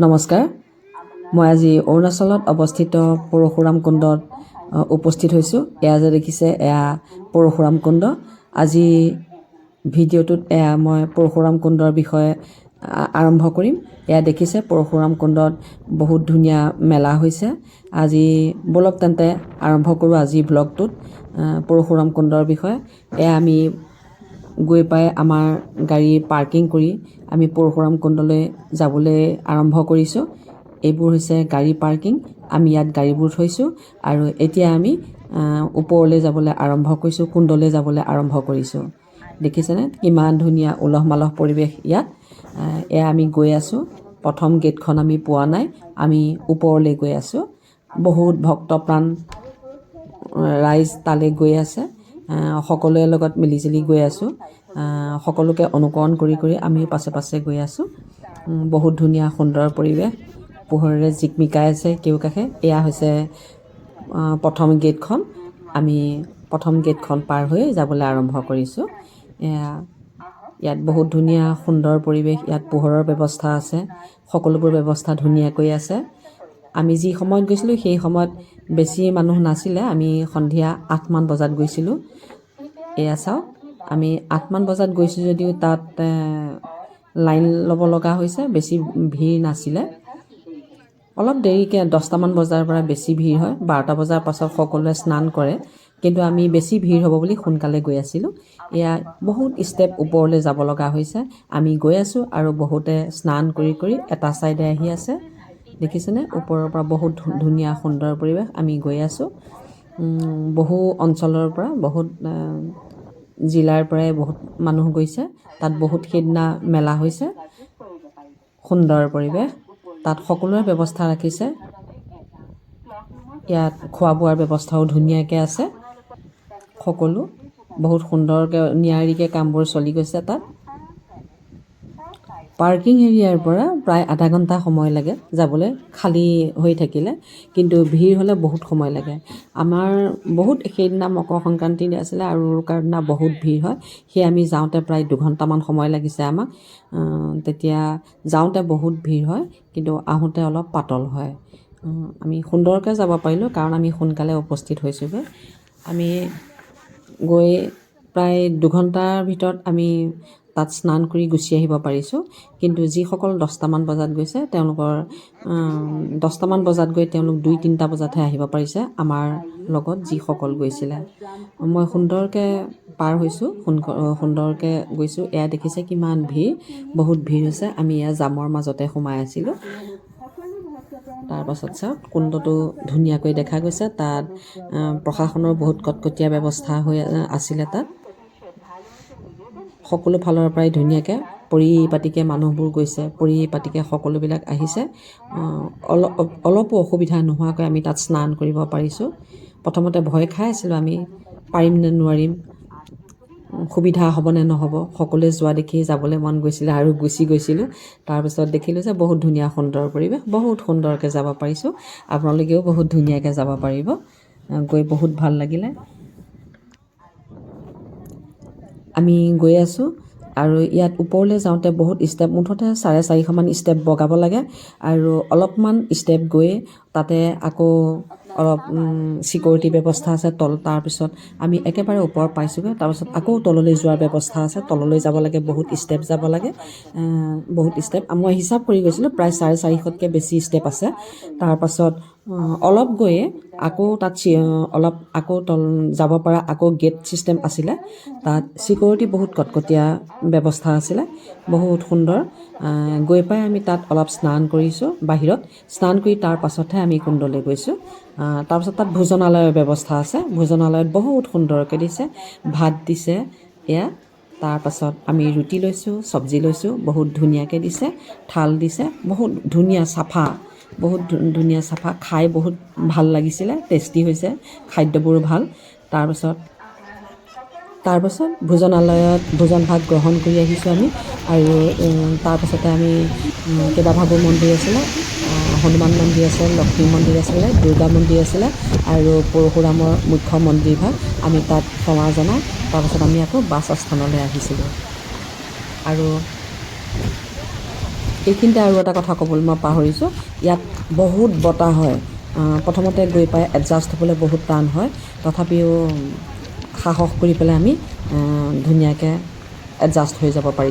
নমস্কাৰ, মই আজি অৰুণাচলত অৱস্থিত পৰশুৰাম কুণ্ডত উপস্থিত হৈছোঁ। এয়া যে দেখিছে, এয়া পৰশুৰাম কুণ্ড। আজি ভিডিঅ'টোত এয়া মই পৰশুৰাম কুণ্ডৰ বিষয়ে আৰম্ভ কৰিম। এয়া দেখিছে, পৰশুৰাম কুণ্ডত বহুত ধুনীয়া মেলা হৈছে আজি। ব'লক তেন্তে আৰম্ভ কৰোঁ আজি ব্লগটোত পৰশুৰাম কুণ্ডৰ বিষয়ে। এয়া আমি গৈ পাই আমাৰ গাড়ী পাৰ্কিং কৰি আমি পৰশুৰাম কুণ্ডলৈ যাবলৈ আৰম্ভ কৰিছোঁ। এইবোৰ হৈছে গাড়ী পাৰ্কিং। আমি ইয়াত গাড়ীবোৰ থৈছোঁ আৰু এতিয়া আমি ওপৰলৈ যাবলৈ আৰম্ভ কৰিছোঁ, কুণ্ডলৈ যাবলৈ আৰম্ভ কৰিছোঁ। দেখিছেনে কিমান ধুনীয়া উলহ মালহ পৰিৱেশ ইয়াত? এয়া আমি গৈ আছোঁ। প্ৰথম গেটখন আমি পোৱা নাই, আমি ওপৰলৈ গৈ আছোঁ। বহুত ভক্তপ্ৰাণ ৰাইজ তালৈ গৈ আছে। সকলোৰে লগত মিলিজুলি গৈ আছোঁ। সকলোকে অনুকৰণ কৰি কৰি আমিও পাছে পাছে গৈ আছোঁ। বহুত ধুনীয়া সুন্দৰ পৰিৱেশ, পোহৰেৰে জিকমিকাই আছে কেউকাষে। এয়া হৈছে প্ৰথম গেটখন। আমি প্ৰথম গেটখন পাৰ হৈ যাবলৈ আৰম্ভ কৰিছোঁ। এয়া ইয়াত বহুত ধুনীয়া সুন্দৰ পৰিৱেশ। ইয়াত পোহৰৰ ব্যৱস্থা আছে, সকলোবোৰ ব্যৱস্থা ধুনীয়াকৈ আছে। আমি যি সময়ত গৈছিলোঁ, সেই সময়ত বেছি মানুহ নাছিলে। আমি সন্ধিয়া 8মান বজাত গৈছিলোঁ। এয়া চাওক, আমি 8মান বজাত গৈছোঁ যদিও তাত লাইন ল'ব লগা হৈছে, বেছি ভিৰ নাছিলে। অলপ দেৰিকৈ 10টামান বজাৰ পৰা বেছি ভিৰ হয়। 12টা বজাৰ পাছত সকলোৱে স্নান কৰে। কিন্তু আমি বেছি ভিৰ হ'ব বুলি সোনকালে গৈ আছিলোঁ। এয়া বহুত ষ্টেপ ওপৰলৈ যাব লগা হৈছে। আমি গৈ আছোঁ আৰু বহুতে স্নান কৰি কৰি এটা ছাইডে আহি আছে। দেখিছেনে? ওপৰৰ পৰা বহুত ধুনীয়া সুন্দৰ পৰিৱেশ। আমি গৈ আছোঁ। বহু অঞ্চলৰ পৰা, বহুত জিলাৰ পৰাই বহুত মানুহ গৈছে তাত। বহুত সেইদিনা মেলা হৈছে। সুন্দৰ পৰিৱেশ। তাত সকলোৰে ব্যৱস্থা ৰাখিছে। ইয়াত খোৱা বোৱাৰ ব্যৱস্থাও ধুনীয়াকৈ আছে। সকলো বহুত সুন্দৰকৈ, নিয়াৰিকৈ কামবোৰ চলি গৈছে তাত। পাৰ্কিং এৰিয়াৰ পৰা প্ৰায় আধা ঘণ্টা সময় লাগে যাবলৈ খালী হৈ থাকিলে, কিন্তু ভিৰ হ'লে বহুত সময় লাগে। আমাৰ বহুত সেইদিনা মকৰ সংক্ৰান্তি আছিলে আৰু উৰুকাৰ দিনা বহুত ভিৰ হয়। সেয়ে আমি যাওঁতে প্ৰায় 2 ঘণ্টামান সময় লাগিছে আমাক। তেতিয়া যাওঁতে বহুত ভিৰ হয়, কিন্তু আহোঁতে অলপ পাতল হয়। আমি সুন্দৰকৈ যাব পাৰিলোঁ, কাৰণ আমি সোনকালে উপস্থিত হৈছোঁগৈ। আমি গৈ প্ৰায় 2 ঘণ্টাৰ ভিতৰত আমি তাত স্নান কৰি গুচি আহিব পাৰিছোঁ। কিন্তু যিসকল 10টামান বজাত গৈছে, তেওঁলোকৰ 10টামান বজাত গৈ তেওঁলোক 2-3টা বজাতহে আহিব পাৰিছে। আমাৰ লগত যিসকল গৈছিলে, মই সুন্দৰকৈ পাৰ হৈছোঁ, সুন্দৰকৈ গৈছোঁ। এয়া দেখিছে কিমান ভিৰ, বহুত ভিৰ হৈছে। আমি এয়া জামৰ মাজতে সোমাই আছিলোঁ। তাৰপাছত চাওক, কুণ্ডটো ধুনীয়াকৈ দেখা গৈছে। তাত প্ৰশাসনৰ বহুত কটকটীয়া ব্যৱস্থা হৈ আছিলে। তাত সকলো ফালৰ পৰাই ধুনীয়াকৈ পৰিপাটিকৈ মানুহবোৰ গৈছে, পৰিপাটিকৈ সকলোবিলাক আহিছে। অলপ অলপো অসুবিধা নোহোৱাকৈ আমি তাত স্নান কৰিব পাৰিছোঁ। প্ৰথমতে ভয় খাই আছিলোঁ আমি, পাৰিম নে নোৱাৰিম, সুবিধা হ'বনে নহ'ব। সকলোৱে যোৱা দেখি যাবলৈ মন গৈছিলে আৰু গুচি গৈছিলোঁ। তাৰপিছত দেখিলোঁ যে বহুত ধুনীয়া সুন্দৰ পৰিৱেশ, বহুত সুন্দৰকৈ যাব পাৰিছোঁ। আপোনালোকেও বহুত ধুনীয়াকৈ যাব পাৰিব। গৈ বহুত ভাল লাগিলে। আমি গৈ আছোঁ আৰু ইয়াত ওপৰলৈ যাওঁতে বহুত ষ্টেপ, মুঠতে 450মান ষ্টেপ বগাব লাগে আৰু অলপমান ষ্টেপ গৈ তাতে আকৌ অলপ ছিকিউৰিটি ব্যৱস্থা আছে তল। তাৰপিছত আমি একেবাৰে ওপৰ পাইছোঁগৈ। তাৰপিছত আকৌ তললৈ যোৱাৰ ব্যৱস্থা আছে, তললৈ যাব লাগে, বহুত ষ্টেপ যাব লাগে, বহুত ষ্টেপ। মই হিচাপ কৰি গৈছিলোঁ, প্ৰায় 450তকৈ বেছি ষ্টেপ আছে। তাৰপাছত অলপ গৈয়ে আকৌ তাত অলপ আকৌ তল যাব পৰা আকৌ গেট ছিষ্টেম আছিলে। তাত ছিকিউৰিটি বহুত কটকটীয়া ব্যৱস্থা আছিলে, বহুত সুন্দৰ। গৈ পাই আমি তাত অলপ স্নান কৰিছোঁ বাহিৰত। স্নান কৰি তাৰ পাছতহে আমি কুণ্ডলৈ গৈছোঁ। তাৰপাছত তাত ভোজনালয়ৰ ব্যৱস্থা আছে। ভোজনালয়ত বহুত সুন্দৰকৈ দিছে, ভাত দিছে এয়া। তাৰপাছত আমি ৰুটি লৈছোঁ, চব্জি লৈছোঁ, বহুত ধুনীয়াকৈ দিছে, থাল দিছে, বহুত ধুনীয়া চাফা, বহুত ধুনীয়া চাফা। খাই বহুত ভাল লাগিছিলে, টেষ্টি হৈছে, খাদ্যবোৰো ভাল। তাৰপাছত ভোজনালয়ত ভোজন ভাত গ্ৰহণ কৰি আহিছোঁ আমি। আৰু তাৰপাছতে আমি কেইবাভাগো মন্দিৰ আছিলে, হনুমান মন্দিৰ আছে, লক্ষ্মী মন্দিৰ আছিলে, দুৰ্গা মন্দিৰ আছিলে আৰু পৰশুৰামৰ মুখ্য মন্দিৰভাগ, আমি তাত সেৱা জনাই তাৰপাছত আমি আকৌ বাছ আস্থানলৈ আহিছিলোঁ। আৰু এইখিনিতে আৰু এটা কথা ক'বলৈ মই পাহৰিছোঁ, ইয়াত বহুত বতাহ হয়। প্ৰথমতে গৈ পাই এডজাষ্ট হ'বলৈ বহুত টান হয়, তথাপিও সাহস কৰি পেলাই আমি ধুনীয়াকৈ এডজাষ্ট হৈ যাব পাৰিছোঁ।